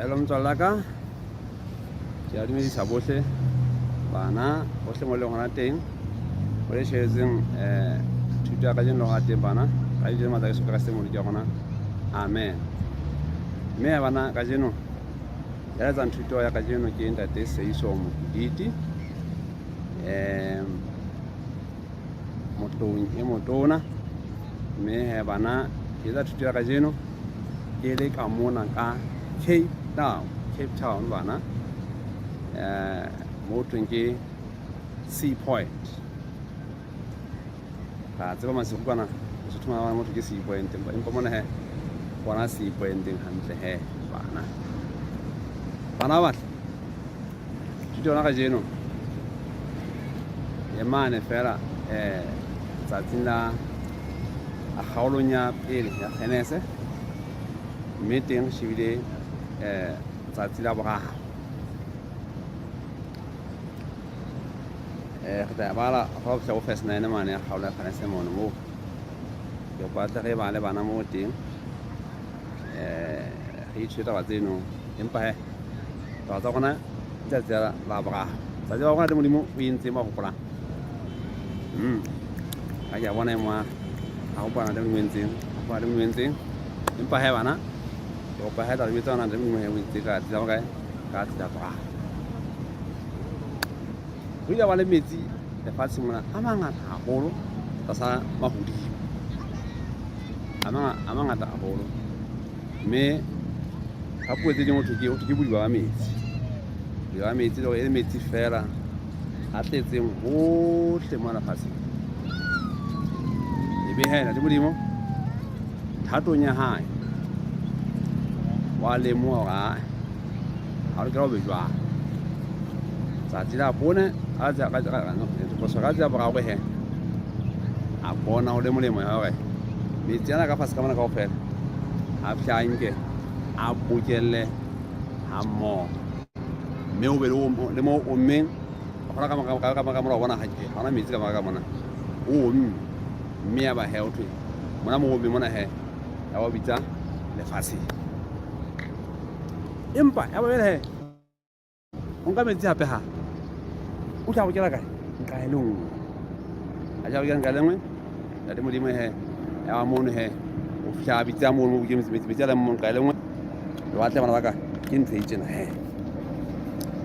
Hello motswalle wa ka, ke a dumedisa bohle bana bohle mo leng hona teng mo le shebetseng thuto ya kajeno le hona teng bana ka dijo matla Jesu Kreste Moloko ya rona amen. Mme ya bana kajeno ya etsang thuto ya kajeno ke ntate Seiso Mokuditi motlong e motona mme he bana ke etsa thuto ya kajeno ke le ka mona ka Cape Town, Cape Town bana mo thweng ke Sea Point. Ra tseba masigo kwana Lesotho mona motho ke Sea Point, empa mona he bona Sea Pointeng hantle he bana. Bana ba batle thuto yona kajeno e mane fela tsatsing la kgaolong ya pele ya Genese mme teng re shebile tsatsi la boraro. Re tla bala go fihla go verse 9 mane ya kgaolo ya Genese mono moo. Ke kopa tle re bale bana moo teng re ithute taba tseno empa he taba tsa rona letsatsi la boraro tsatsi la rona le Modimo o entseng ba hopolang. Ha ke a bona e moa a hopola le Modimo entseng hopola le Modimo entseng empa he bana ke kopa he tla re jwetsa hona le Modimo he o entse ka tsatsi la bokae ka tsatsi la boraro. Ho ile ba le metsi lefatsheng mona a mangata haholo tlasa mahodimo a mangata haholo mme ka puo tse ding ho thwe ke bodiba ba metsi. Bodiba ba metsi le hore e le metsi fela a tletseng hohle mona lefatsheng. Ebe he ntate Modimo thatong ya hae wa lemoha hore ae ha lokela ho be jwalo. Tsatsi la bone ka tsatsi la boraro he a bona ho le molemo ya hore metsi ana ka fatshe ka mona kaofela a fihle a nke a bokelle ha mmoho mme ho be le mo ommeng gona ka mora bona ga ke gona metsi ka mora ka mona o omme mme ya ba he o thwe mona mo omme mona he ya ba bitsa lefatsheng empa ya ba he o nka metsi hape ha o tla go kela kae nka e le nngwe a ja go kela nka le nngwe ntate Modimo he ya ba mono he o fihla a bitsa mono mo bukeng metsi metsi a leng mo nka e le nngwe lewatle bana ba ka ke ntho e tjena he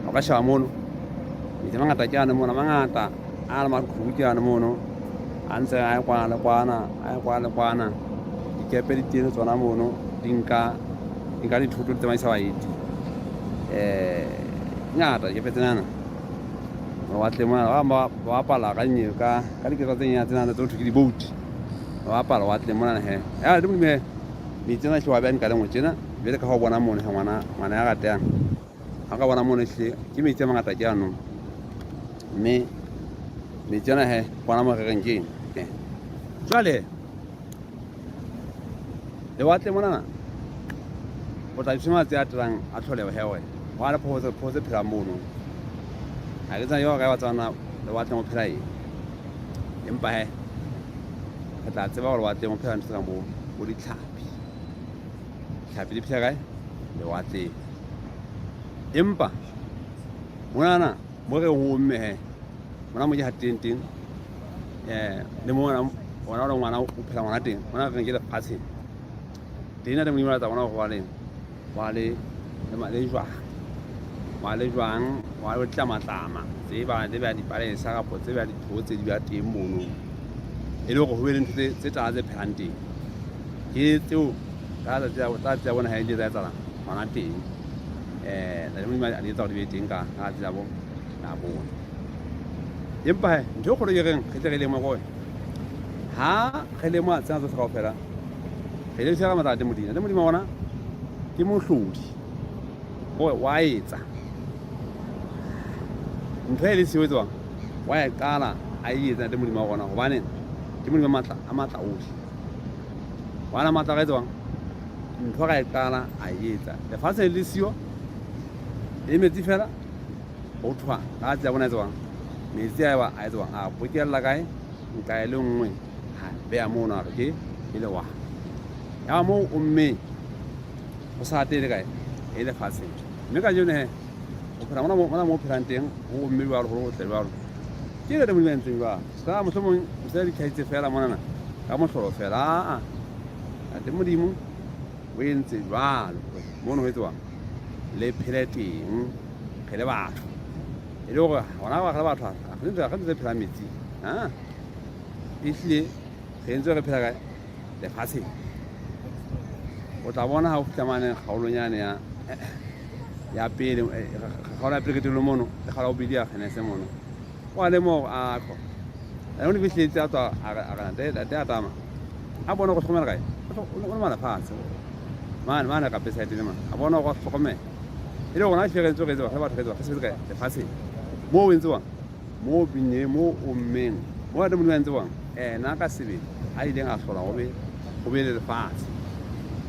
o ka sheba mono metsi a mangata ke ane mona mangata a le maqhubu ke ane mono a ntse a ye kwana le kwana a ye kwana le kwana dikepe di teng tsona mono di nka di nka dithoto di tsamaisa baeti ngata dikepe tsenana lewatleng mona ba bang ba bapala ka ka ka dikepe tse nyane tsenana tse ho thwe ke di-boat ba bapala lewatleng monana he ya le Modimo he metsi ana hle wa beha nka le nngwe tjena jwale ka ha o bona mono he ngwana ngwana ya ratehang ha ka bona mono ehlile ke metsi a mangata ke ano mme metsi ana he kwana mo re reng ke eng jwale lewatle monana o tla fumana tse atelang a tlholeho he wena wa le phoso phoso phelang mono ha ke tsena yo ka ba tsana lewatleng o phela eng empa he re tla tseba gore lewatleng o phela ntho tse kang bo ditlhapi ditlhapi di phela kae lewatleng empa monana mo re ho omme he mona mo ke hateng teng le mona ona le ngwana o phela ngwana teng mona re ke lefatsheng teng le Modimo tsa bona go le wa le le jwang wa le jwang wa le tlamatlama tse ba le ba dipalesa kapa tse ba dithotse di ba teng mono e le hore ho be le ntho tse tala tse phelang teng ke tseo ka tsatsi la bona ha e di tsa etsahala hona teng le Modimo a di etsa hore di be teng ka tsatsi la la bone empa he ntho e kgolo ke reng re tle re lemohe gore ha re lemoha tsena tsohle kaofela re le ka matla a Modimo le Modimo wa rona ke mohlodi gore wa etsa ntho e le seo etswang wa e qala a e etsa le Modimo wa rona hobane ke Modimo matla a matla ohle wa matla a etswang ntho ra e qala a e etsa lefatshe le siyo e metsi fela ho thwa ka tsela bona etswang metsi a eba a etswang a bokella kae nka e le nngwe ha beha mono a re ke ke lewatle ya moo o mme o sa atele kae e lefatsheng. Mme kajeno he, o phela mona mona mo o phelang teng, ho omme jwalo, ho le hotle jwalo. Ke ena Modimo a entseng jwalo. Se ka mohlomong o se di tlhahitse fela monana ka mohlolo fela. Aa, Ntate Modimo o entse jwalo hore mono ho etsuwang le phele teng re le batho. E le hore hona re le batho ha re ntse re phela metsing. Ah, ehlile re entse re phela kae? Lefatsheng. O tla bona ha o fihla mane kgaolong yane ya ya pele, kgaolo ya pele qetellong mono le kgaolo ya bobedi ya Genese mono. O a lemoha hore a kho. Ene o ne fihletse a tswa a re a re ntate ntate a tama. A bona go hlokomela kae? O le mane fatshe. Mane mane ka pesa teng mane. A bona go hlokomela. E le rona hlile re ntse re tseba re batho re tseba re sebetsa kae lefatsheng. Mo o entsewang mo binne mo o mmeng mo ntate Modimo a entsewang ena ka sebele a ileng a hlola go be go be le lefatshe.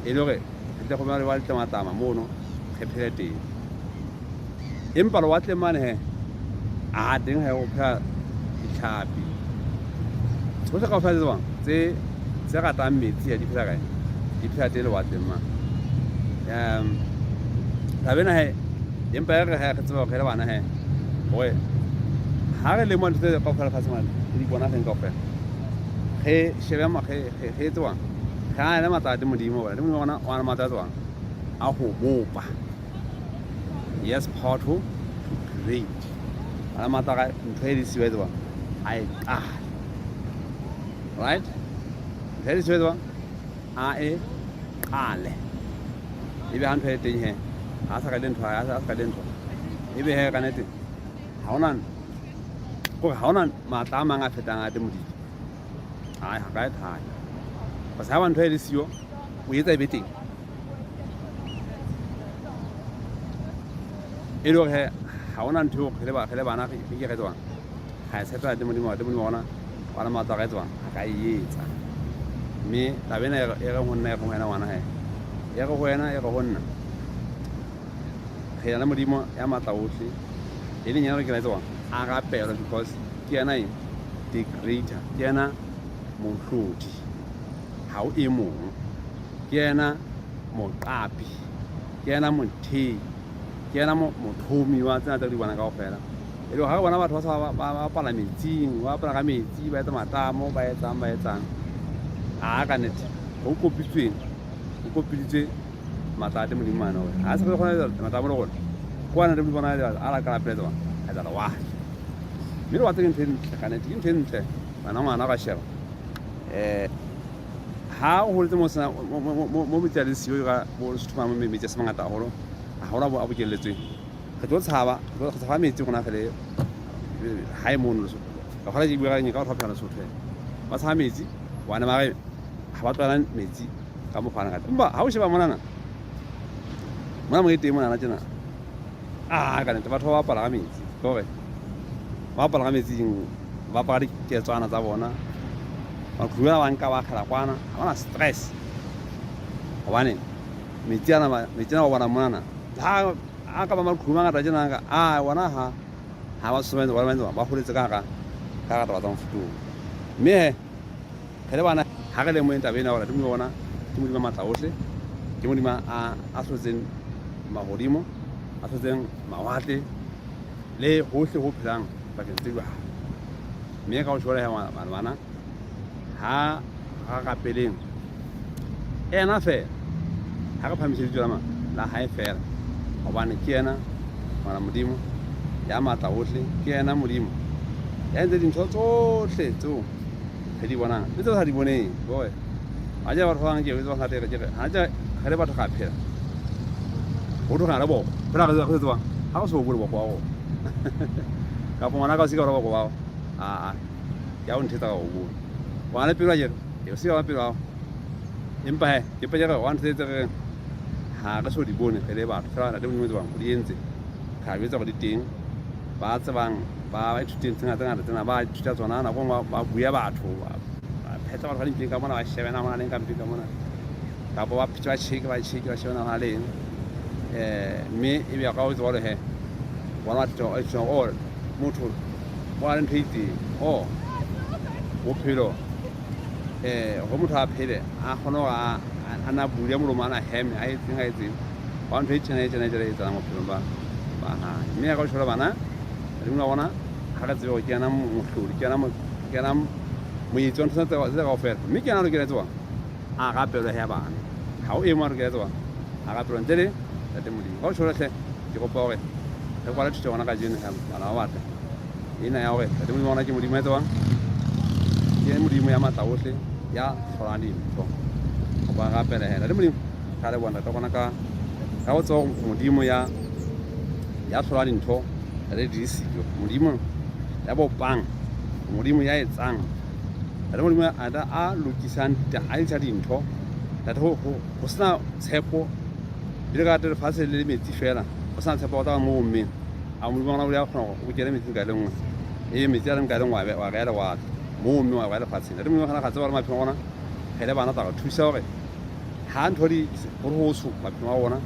E le hore re tle go be le wa letlamatlama mono re phele teng. Empa lewatleng mane he a teng he go phela ditlhapi tsohle kaofela tse tsebang tse tse ratang metsi ya di phela kae di phela teng lewatleng mane. Taba ena he empa e re he re tseba hore re le bana he hore ha re lemoha ntho tse kaofela lefatsheng mane re di bona reng kaofela re shebe re etsewang re anele matla a teng Modimo hobane Modimo wa rona o na le matla a tsewang a ho bopa. He has power to create. A na matla a ntho e le siwa e tsebang a e qale. Right? Ntho e le siwa e tsebang a e qale. Ebe ha ntho e teng he, ha sa qale ntho, ha sa qale ntho. Ebe he ka nete ha hona kore ha hona matla a mang a fetang a teng Modimo. Hai, ha ka e thata. Because ha ba ntho e le siyo, o etsa e be teng. E le hore he ha hona ntho eo re le bana re ke re tsebang. Ra e tshepela teng Modimo, teng Modimo wa rona wa le matla a ka e tsebang, a ka e etsa. Mme taba ena e re ho nna e re ho wena ngwana he. E re ho wena e re ho nna. Re na le Modimo ya matla ohle. E leng yena re ke ra tsebang a rapelwa because ke yena eng? The creator. Ke yena mohlodi. Ha o e mong. Ke yena moqapi. Ke yena mothei. Ke yena mothomi wa tsena tse re di bonang kaofela. E le hore ha re bona batho ba sa ba bapala metsing, ba bapala ka metsi, ba etsa matamo, ba etsang ba etsang. A ka nnete ho kopitsweng, ho kopiditswe matla a teng Modimo mane hore ha se re kgona ho etsa matamo le rona. Kwana re bona a la qala pele tsona, a etsa lewatle. Mme lewatle ke ntho e ntle ka nnete, ke ntho e ntle. Bana ngwana ka sheba. Ha o holetse mo sena mo metsi a leng siyo ka bo Lesotho mo metsi a se mangata haholo, haholo a bokelletsweng. Re tlo tshaba, re tshaba metsi rona re le hae mono Lesotho. Ka kgona ke bua ka ka batho ba phelang Lesotho. Ba tshaba metsi, hobane ba re ha ba tlwaela metsi ka mokgwa wa ngata. Empa ha o sheba monana, mona mo e teng monana tjena. Ah, ka nnete batho ba bapala ka metsi. Ke hore ba bapala ka metsing, ba apara diketswana tsa bona. Maqhubu ana ba nka ba akgela kwana, ha bana stress. Hobane metsi ana metsi ana ba bona monana ha a ka ba maqhubu a mangata tjena ka a bona ha ha ba so ba ba ba holetse ka hara ka hara taba tsa mofuta oo. Mme he re le bana ha re lemoheng taba ena hore Modimo wa rona ke Modimo a matla ohle, ke Modimo a a hlotseng mahodimo, a hlotseng mawatle le hohle ho phelang bakeng tse jwalo. Mme ka ho tjho he bana ha ra rapeleng ena feela, ha re phahamise lebitso la la hae feela, hobane ke yena ngwana Modimo ya matla ohle, ke yena Modimo ya entse dintho tsohle tseo re di bonang le tseo sa di boneng. Boy, ha je batho ba bang ke ba ngata ke re ha je re le batho ra phela ho tloga le boko phela re re tsebang ha re so bone boko wa rona kapa ngwana ka o se ka bona boko wa a a ya o nthetsa ka o bone ngwana le pelo a ke o se ka pelo ao empa he ke pa re wa nthetsa re ha re so di bone re le batho fela le Modimo tsebang o di entse ra jwetsa gore di teng ba tsebang ba ithuteng tse ngata ngata tsena ba ithuta tsona nako nngwe ba bua batho ba phetla batho ba dimpeng ka mona ba shebe na hona leng ka mpeng ka mona kapa ba ba cheke ba cheke ba shebe na hona leng mme e be ka o tseba hore he bona ba ithuta o motho o na le ntho e itseng o bophelo hore motho a phele a kgone hore a na bule molomo a na heme a etseng a etseng Wa ntho e tjena e tjena e tjena e etsahalang bophelong ba ba hae. Mme ya ka o tjhola bana, Modimo wa rona ha re tsebe hore ke yena mohlodi, ke yena ke yena moetsi wa ntho tse tse kaofela. Mme ke yena a lokela tswa a rapelwe he bana. Ha o e mong a lokela tswa a rapelwe ntle le Ntate Modimo. Ka o tjhola hle, ke kopa hore re kwale thuto ya rona kajeno he bana ba batle. Ena ya hore Ntate Modimo wa rona ke Modimo ya tsebang, ke Modimo ya matla ohle, ya hlolang dintho. Kopa re rapele he. Ntate Modimo, re a leboha Ntate rona ka ka ho tseba hore Modimo ya ya hlolang dintho re di siyo. Modimo ya bopang, Modimo ya etsang. Ntate Modimo a a lokisang a etsa dintho. Ntate ho ho sena tshepo le ka lefatshe le metsi fela, ho sena tshepo tsa mo mme. A Modimo wa rona o ya kgona hore o kene metsing ka le nngwe. Ee, metsi a leng ka le nngwe wa rea lewatle. Moo mme wa rea lefatsheng. Ntate Modimo wa rona ga tseba hore maphelong a rona re le bana tla re thusa hore ha ntho di gore ho tsho maphelong a rona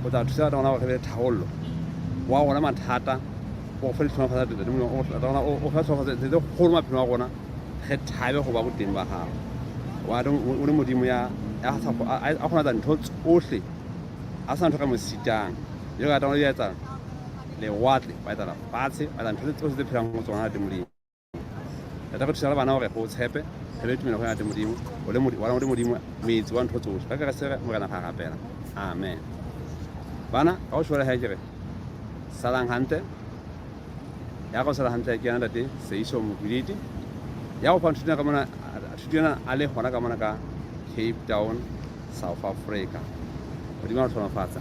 o tla thusa rona hore re be le tharollo wa rona mathata o fa ditlhonofatsa Ntate Modimo o rona o fa tlhonofatsa tse kgolo maphelong a rona re thabe go ba boteng ba gago wa o le Modimo ya a kgona etsa ntho tsohle a sa ntho ka mo sitang jalo ka taba ya etsa lewatle wa etsa lefatshe wa etsa ntho tse tsohle tse phelang ho tsona Ntate Modimo. Ntate re thusa le bana hore go tshepe re be tumelo go Ntate Modimo o le Modimo o le Modimo moetsi wa ntho tsohle ka Kreste Morena ga rapela amen. Bana ka go tshwara ha ke re salang hantle ya go sala hantle ke yana Ntate Seiso Mokwiliti ya go fa thuto ka mona thuto ena a le gona ka mona ka Cape Town South Africa. Modimo a re hlohonolofatse.